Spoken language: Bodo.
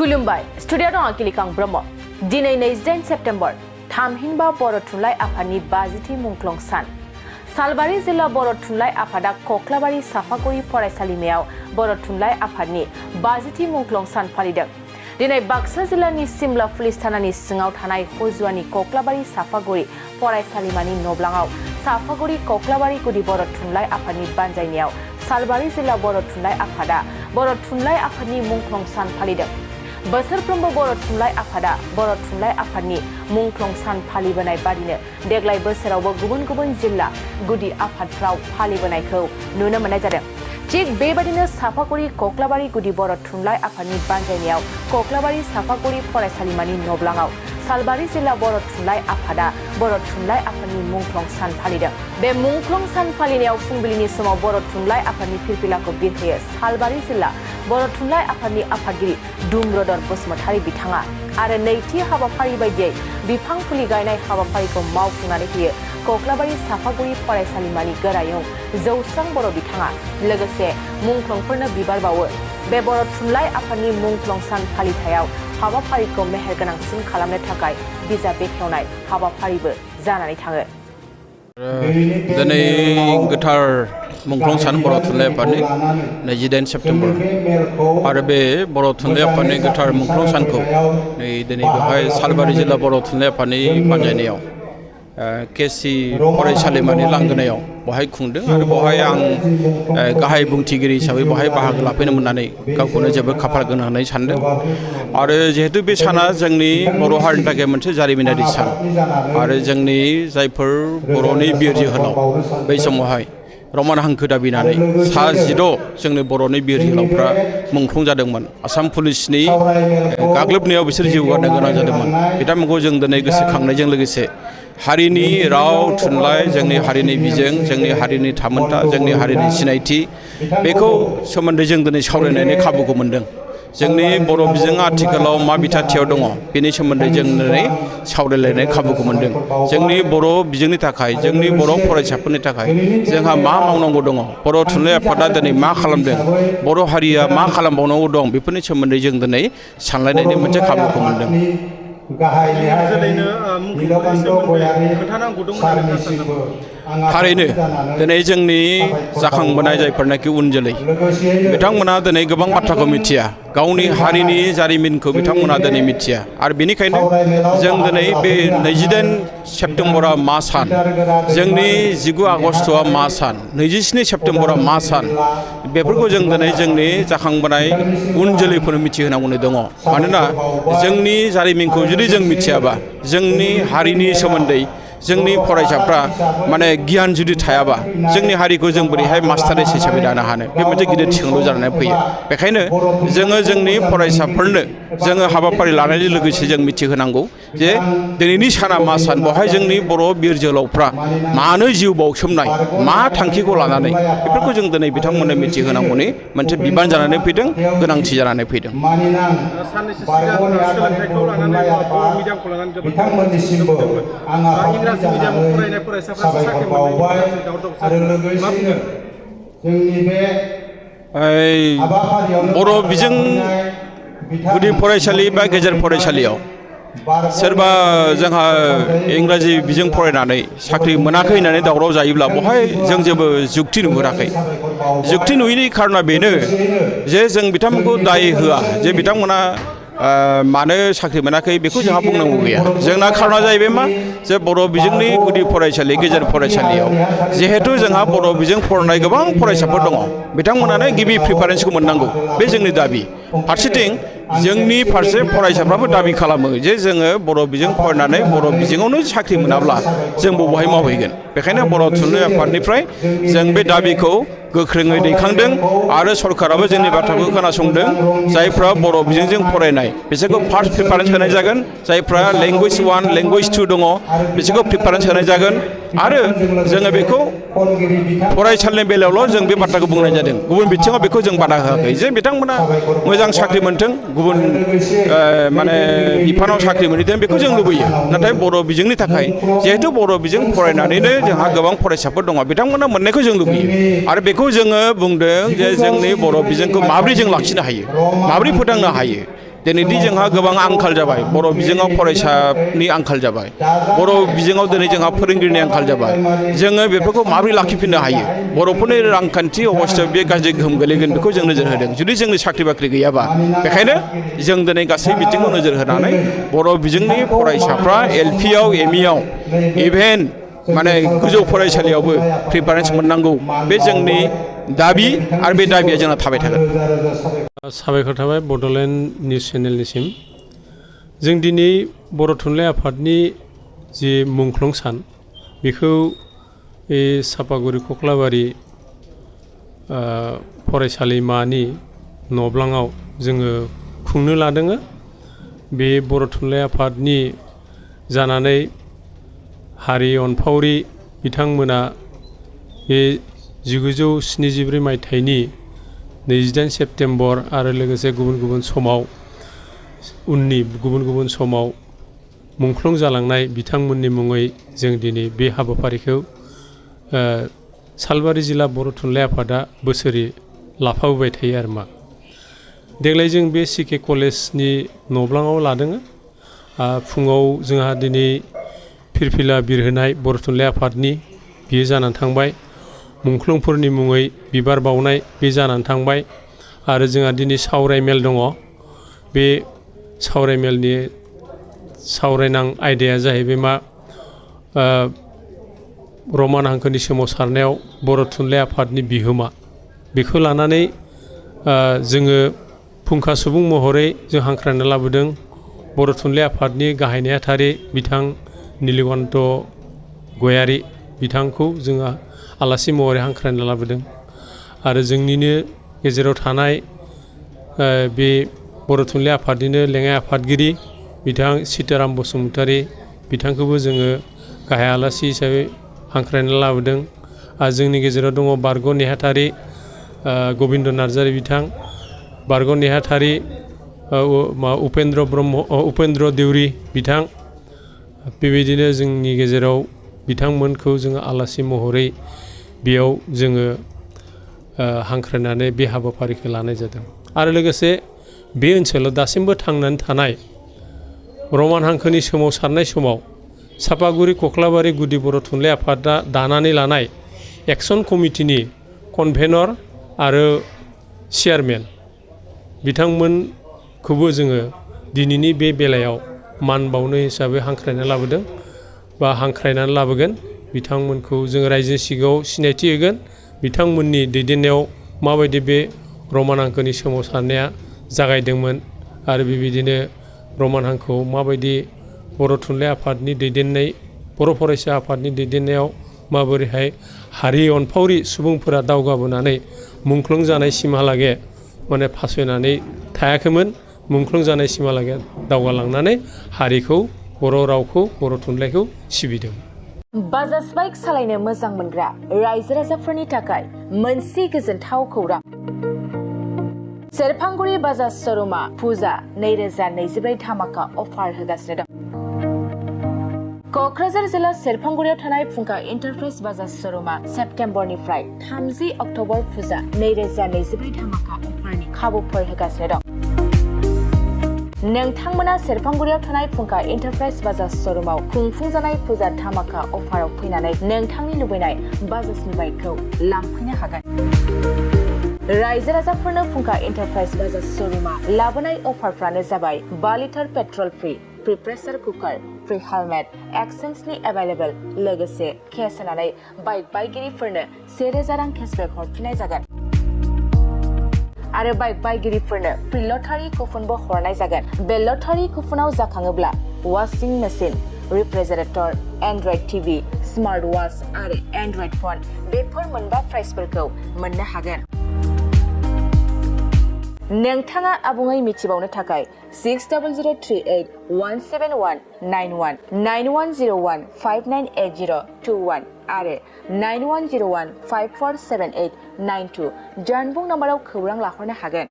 खुलुमबाय स्टुडियो दं आकिलिकां ब्रह्म दिनै 28 सेप्तेम्बर थामहिनबा बर' थुनलाइ आफादनि 50थि मुंख्लं सान सालबारि जिल्ला बर' थुनलाइ आफादा कक्लाबारि साफागुरि फरायसालिमायाव बर' थुनलाइ आफादनि 50थि मुंख्लं सान फालिदों। दिनै बाक्सा जिल्लानि सिमला पुलिस थानानि सिङाव थानाय हजुवानि कक्लाबारि साफागुरि फरायसालिमानि नब्लाङाव साफागुरि कक्लाबारि गुदि बर' थुनलाइ आफादनि बानजायनायाव सालबारि जिल्ला बर' थुनलाइ आफादा बर' थुनलाइ आफादनि मुंख्लं सान फालिदों। बोसोरफ्रोमबो बर' थुनलाइ आफादा बर' थुनलाइ आफादनि मुंख्लं सान फालिबोनाय बादिनो देग्लाय बोसोरावबो गुबुन गुबुन जिल्ला गुदि आफादफ्राव फालिबोनायखौ नुनो मोननाय जादों। थिग बेबादिनो साफागुरि कक्लाबारि गुदि बर' थुनलाइ आफादनि बानजायनायाव कक्लाबारि साफागुरि फरायसालिमानि नब्लाङाव सालबारि जिल्ला बर' थुनलाइ आफादा बर' थुनलाइ आफादनि मुंख्लं सान फालिदों। बे मुंख्लं सान फालिनायाव फुंबिलिनि समाव बर' थुनलाइ आफादनि फिरफिलाखौ बिरहोयो सालबारि जिल्ला बर' थुनलाइ आफादनि आफादगिरि दुम्रदर बसुमतारी बिथाङा आरो नैथि हाबाफारि बायदियै बिफां फुलि गायनाय हाबाफारिखौ मावफुंनानै होयो कक्लाबारि साफागुरि फरायसालिमानि गोरायुं जौस्रां बर' बिथाङा लोगोसे मुंख्लंफोरनो बिबार बावो। बे बर' थुनलाइ आफादनि मुंख्लं सान फालिथायाव हाबाफारिखौ मेहेरगोनांसिन खालामनो थाखाय बिजाब बेखेवनाय हाबाफारिबो जानानै थाङो। दिनै गोथार मुंख्लं सान बर' थुनलाइ आफादनि 28 सेप्तेम्बर आरो बे बर' थुनलाइ आफादनि गोथार मुंख्लं सानखौ दिनै बेवहाय सालबारि जिल्ला बर' थुनलाइ आफादनि बानजायनायाव केसि फरायसालिमानि लांगोनायाव बहाय खुंदों आरो बहाय आं गाहाय बुंथिगिरि हिसाबै बहाय बाहागो लाफैनो मोननानै गावखौनो जोबोद खाफाल गोनां होननानै सानदों। आरो जिहेतु बे साना जोंनि बर' हारिनि थाखाय मोनसे जारिमिनारि सान आरो जोंनि जायफोर बर'नि बिर जोहोलाव बै समावहाय रमान हांखो दाबिनानै 16 जोंनि बर'नि बिर जोहोलावफ्रा मुंख्लं जादोंमोन। आसाम पुलिसनि गाग्लोबनायाव बिसोर जिउ गारनो गोनां जादोंमोन। बिथांमोनखौ जों दिनै गोसोखांनायजों लोगोसे हारिनि राव थुनलाइ जोंनि हारिनि बिजों जोंनि हारिनि थामोनथा जोंनि हारिनि सिनायथि बेखौ सोमोन्दै जों दिनै सावरायनायनि खाबुखौ मोनदों। जोंनि बर' बिजोङा आथिखालाव मा बिथाथियाव दङ बेनि सोमोन्दै जों दिनै सावरायलायनाय खाबुखौ मोनदों। जोंनि बर' बिजोंनि थाखाय जोंनि बर' फरायसाफोरनि थाखाय जोंहा मा मावनांगौ दङ, बर' थुनलाइ आफादा दिनै मा खालामदों, बर' हारिया मा खालामबावनांगौ दं बेफोरनि सोमोन्दै जों दिनै सानलायनायनि मोनसे खाबुखौ मोनदों। थारैनो दिनै जोंनि जाखांबोनाय जायफोरनाखि उन जोलै बिथांमोना दिनै गोबां बाथ्राखौ मिथिया, गावनि हारिनि जारिमिनखौ बिथांमोना दिनै मिथिया आरो बेनिखायनो जों दिनै बे 28 सेप्तेम्बरा मा सान, जोंनि 19 आगस्ट'आ मा सान, 27 सेप्तेम्बरा मा सान बेफोरखौ जों दिनै जोंनि जाखांबोनाय उन जोलैफोरनो मिथिहोनांगौनि दङ। मानोना जोंनि जारिमिनखौ जुदि जों मिथियाबा जोंनि हारिनि सोमोन्दै जोंनि फरायसाफ्रा माने गियान जुदि थायाबा जोंनि हारिखौ जों बोरैहाय मास्टारेस हिसाबै दानो हानो, बे मोनसे गिदिर सोंलु जानानै फैयो। बेखायनो जोङो जोंनि फरायसाफोरनो जोङो हाबाफारि लानायजों लोगोसे जों मिथिहोनांगौ जे दिनैनि साना मा सान, बेवहाय जोंनि बर' बिर जोहोलावफ्रा मानो जिउ बाउसोमनाय, मा थांखिखौ लानानै बेफोरखौ जों दिनै बिथांमोननो मिथिहोनांगौनि मोनसे बिबान जानानै फैदों, गोनांथि जानानै फैदों। साननैसो सिगां सोलोंथाइखौ लानानै बर' मिडियामखौ लानानै जोबोद बिथांमोननिसिमबो आं इंराजि मिडियामाव फरायनाय फरायसाफ्रासो साख्रि मोननाय आरो लोगोसेनो जोंनि बे बर' बिजों गुदि फरायसालि बा गेजेर फरायसालियाव सोरबा जोंहा इंराजि बिजों फरायनानै साख्रि मोनाखै होननानै दावराव जायोब्ला बहाय जों जेबो जुक्ति नुहुराखै। जुक्ति नुयैनि खारना बेनो जे जों बिथांमोनखौ दाय होआ जे बिथांमोना मानो साख्रि मोनाखै बेखौ जोंहा बुंनांगौ गैया। जोंना खारना जाहैबाय मा, जे बर' बिजोंनि गुदि फरायसालि गेजेर फरायसालियाव जिहेथु जोंहा बर' बिजों फरायनाय गोबां फरायसाफोर दङ, बिथांमोनानो गिबि प्रिफारेन्सखौ मोननांगौ, बे जोंनि दाबि। फारसेथिं जोंनि फारसे फरायसाफ्राबो दाबि खालामो जे जोङो बर' बिजों फरायनानै बर' बिजोङावनो साख्रि मोनाब्ला जों बबेहाय मावहैगोन। बेखायनो बर' थुनलाइ आफादनिफ्राय जों बे दाबिखौ गोख्रोङै दैखांदों आरो सरकाराबो जोंनि बाथ्राखौ खोनासंदों। जायफ्रा बर' बिजोंजों फरायनाय बिसोरखौ फार्स्ट प्रिफारेन्स होनाय जागोन, जायफ्रा लेंगुवेज 1 लेंगुवेज 2 दङ बिसोरखौ प्रिफारेन्स होनाय जागोन। आरो जोङो बेखौ फरायसालिनि बेलायावल' जों बे बाथ्राखौ बुंनाय जादों, गुबुन बिथिङाव बेखौ जों बादा होआखै जे बिथांमोना मोजां साख्रि मोनथों, गुबुन माने बिफानाव साख्रि मोनहैथों बेखौ जों लुबैयो। नाथाय बर' बिजोंनि थाखाय जिहेतु बर' बिजों फरायनानैनो जोंहा गोबां फरायसाफोर दङ, बिथांमोना मोननायखौ जों लुबैयो आरो बेखौ जोङो बुंदों जे जोंनि बर' बिजोंखौ माबोरै जों लाखिनो हायो, माबोरै फोथांनो हायो, दिनैदि जोंहा गोबां आंखाल जाबाय बर' बिजोङाव फरायसानि आंखाल जाबाय बर' बिजोङाव दिनै जोंहा फोरोंगिरिनि आंखाल जाबाय जोङो बेफोरखौ माबोरै लाखिफिननो हायो बर'फोरनि रांखान्थि अबस्थायाव बे गाज्रि गोहोम गोलैगोन बेखौ जों नोजोर होदों जुदि जोंनि साख्रि बाख्रि गैयाबा बेखायनो जों दिनै गासै बिथिंखौ नोजोर होनानै बर' बिजोंनि फरायसाफ्रा एलपिआव एमइआव इभेन माने गोजौ फरायसालियावबो प्रिफारेन्स मोननांगौ बे जोंनि दाबि आरो बे दाबिया जोंना थाबाय थागोन साबायखर थाबाय बड'लेण्ड निउस चेनेलनिसिम जों दिनै बर' थुनलाइ आफादनि जि मुंख्लं सान बेखौ सापागुरि कक्लाबारि फरायसालिमानि न'ब्लाङाव जोङो खुंनो लादों बे बर' थुनलाइ आफादनि जानानै हारि अनफावरि बिथांमोना बे 1974 मायथाइनि 28 सेप्तेम्बर आरो लोगोसे गुबुन गुबुन समाव उननि गुबुन गुबुन समाव मुंख्लं जालांनाय बिथांमोननि मुङै जों दिनै बे हाबाफारिखौ सालबारि जिल्ला बर' थुनलाइ आफादा बोसोरै लाफाबोबाय थायो आरो मा देग्लाय जों बे सिके कलेजनि न'ब्लाङाव लादों फुङाव जोंहा दिनै फिरफिला बिरहोनाय बर' थुनलाइ आफादनि बियो जानानै थांबाय मुंख्लंफोरनि मुङै बिबार बावनाय बे जानानै थांबाय आरो जोंहा दिनै सावरायमेल दङ बे सावरायमेलनि सावरायनां आयदाया जाहैबाय मा रमान हांखोनि सोमावसारनायाव बर' थुनलाइ आफादनि बिहोमा बेखौ लानानै जोङो फुंखा सुबुं महरै जों हांख्रायना लाबोदों बर' थुनलाइ आफादनि गाहाय नेहाथारि बिथां नीलकण्ठ गयारि बिथांखौ जोङो आलासि महरै हांख्रायना लाबोदों आरो जोंनिनो गेजेराव थानाय बे बर' थुनलाइ आफादनिनो लेङाइ आफादगिरि बिथां सीताराम बसुमतारी बिथांखौबो जोङो गाहाय आलासि हिसाबै हांख्रायना लाबोदों आरो जोंनि गेजेराव दङ बारग' नेहाथारि गबिन्द नार्जारी बिथां बारग' नेहाथारि उपेन्द्र देउरि बिथां बेबायदिनो जोंनि गेजेराव बिथांमोनखौ जोङो आलासि महरै बेयाव जोङो हांख्रायनानै बे हाबाफारिखौ लानाय जादों आरो लोगोसे बे ओनसोलाव दासिमबो थांनानै थानाय रमान हांखोनि सोमावसारनाय समाव सापागुरि कक्लाबारि गुदि बर' थुनलाइ आफादा दानानै लानाय एक्सन कमिटिनि कनभेनर आरो चेयारमेन बिथांमोनखौबो जोङो दिनैनि बे बेलायाव मान बावनो हिसाबै हांख्रायना लाबोदों बा हांख्रायनानै लाबोगोन बिथांमोनखौ जों रायजो सिगाङाव सिनायथि होगोन बिथांमोननि दैदेननायाव माबायदि बे रमान हांखोनि सोमावसारनाया जागायदोंमोन आरो बेबायदिनो रमान हांखोआव माबायदि बर' थुनलाइ आफादनि दैदेननाय बर' फरायसा आफादनि दैदेननायाव माबोरैहाय हारि अनफावरि सुबुंफोरा दावगाबोनानै मुंख्लं जानायसिमहालागै माने फासयनानै थायाखैमोन मुंख्लं जानायसिमहालागै दावगालांनानै हारिखौ बर' रावखौ बर' थुनलाइखौ सिबिदों बाजाज बाइक सालायनो मोजां मोनग्रा रायजो राजाफोरनि थाखाय मोनसे गोजोनथाव खौरां सेरफांगुरि बाजाज श'रुमा फुजा 2024 धामाका अफार होगासिनो दं क'क्राझार जिल्ला सेरफांगुरियाव थानाय फुंखा एन्टारप्राइज बाजाज श'रुमा सेप्तेम्बरनिफ्राय 30 अक्ट'बर फुजा 2024 धामाका अफारनि खाबुफोर होगासिनो दं नोंथांमोना सेरफांगुरियाव थानाय फुंखा एन्टारप्राइज बाजाज श'रुमाव खुंफुंजानाय फुजा धामाका अफाराव फैनानै नोंथांनि लुबैनाय बाजाजनि बाइकखौ लांफैनो हागोन रायजो राजाफोरनो फुंखा एन्टारप्राइज बाजाज श'रुमा लाबोनाय अफारफ्रानो जाबाय 5 litre petrol free pressure cooker free helmet एक्सचेन्जनि एभेलेबल लोगोसे केस होनानै बाइक बायगिरिफोरनो 1000 रां केसबेक हरफिननाय जागोन आरो बाइक बायगिरिफोरनो फ्रि लटारि कुपनबो हरनाय जागोन बे लटारि कुपनाव जाखाङोब्ला washing machine refrigerator Android TV smart watch आरो एन्ड्रइड फन बेफोर मोनबा प्राइजफोरखौ मोननो हागोन नोंथाङा आबुङै मिथिबावनो थाखाय 6003817191 9101598021 आरो 9101547892 जानबुं नम्बराव खौरां लाहरनो हागोन